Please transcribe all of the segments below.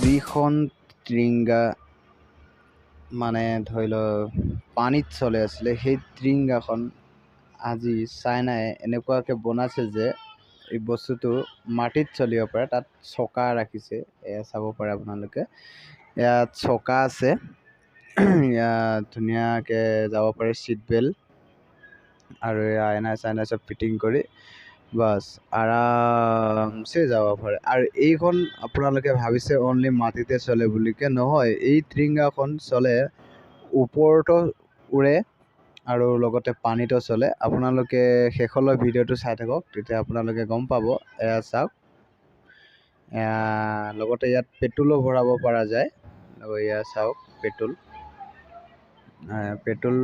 যিখন ত্ৰিৰংগা মানে ধৰি লওক পানীত চলি আছিলে, সেই ত্ৰিৰংগাখন আজি চাইনাই এনেকুৱাকৈ বনাইছে যে এই বস্তুটো মাটিত চলিব পাৰে। তাত চকা ৰাখিছে, এয়া চাব পাৰে আপোনালোকে। ইয়াত চকা আছে, ইয়াত ধুনীয়াকৈ যাব পাৰে, চিট বেল্ট আৰু এই আইনা চাইনা চব ফিটিং কৰি বাছ আৰামছে যাব পাৰে। আৰু এইখন আপোনালোকে ভাবিছে অনলি মাটিতে চলে বুলিকে, নহয়। এই ত্ৰিৰংগাখন চলে, ওপৰতো উৰে আৰু লগতে পানীতো চলে। আপোনালোকে শেষলৈ ভিডিঅ'টো চাই থাকক, তেতিয়া আপোনালোকে গম পাব। এয়া চাওক, এয়া লগতে ইয়াত পেট্ৰলো ভৰাব পৰা যায়। আৰু এয়া চাওক, পেট্ৰল পেট্ৰল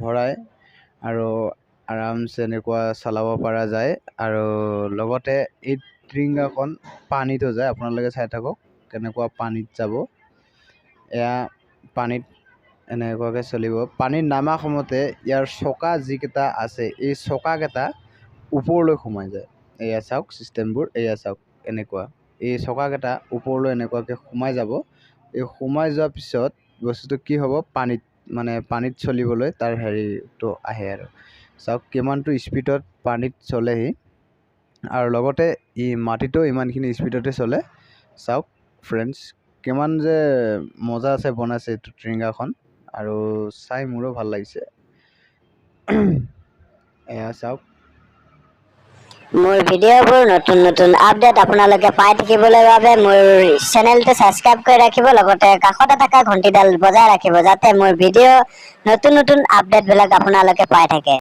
ভৰাই আৰু আৰামছে এনেকুৱা চলাব পৰা যায়। আৰু লগতে এই ত্ৰিৰংগাখন পানীতো যায়। আপোনালোকে চাই থাকক কেনেকুৱা পানীত যাব। এয়া পানীত এনেকুৱাকৈ চলিব। পানীত নামা সময়তে ইয়াৰ চকা যিকেইটা আছে, এই চকাকেইটা ওপৰলৈ সোমাই যায়। এয়া চাওক ছিষ্টেমবোৰ, এয়া চাওক, এনেকুৱা এই চকাকেইটা ওপৰলৈ এনেকুৱাকৈ সোমাই যাব। এই সোমাই যোৱাৰ পিছত বস্তুটো কি হ'ব? পানীত মানে পানীত চলিবলৈ তাৰ হেৰিটো আহে। আৰু চাওক কিমানটো স্পীডত পানীত চলেহি আৰু লগতে ই মাটিতো ইমানখিনি স্পীডতে চলে। চাওক ফ্ৰেণ্ডছ, কিমান যে মজা আছে বনাইছে এইটো ত্ৰিৰংগাখন আৰু চাই মোৰো ভাল লাগিছে। এয়া চাওক। মোৰ ভিডিঅ'বোৰ নতুন নতুন আপডেট আপোনালোকে পাই থাকিবলৈ বাবে মোৰ চেনেলটো ছাবস্ক্ৰাইব কৰি ৰাখিব, লগতে কাষতে থকা ঘণ্টিডাল বজাই ৰাখিব, যাতে মোৰ ভিডিঅ' নতুন নতুন আপডেটবিলাক আপোনালোকে পাই থাকে।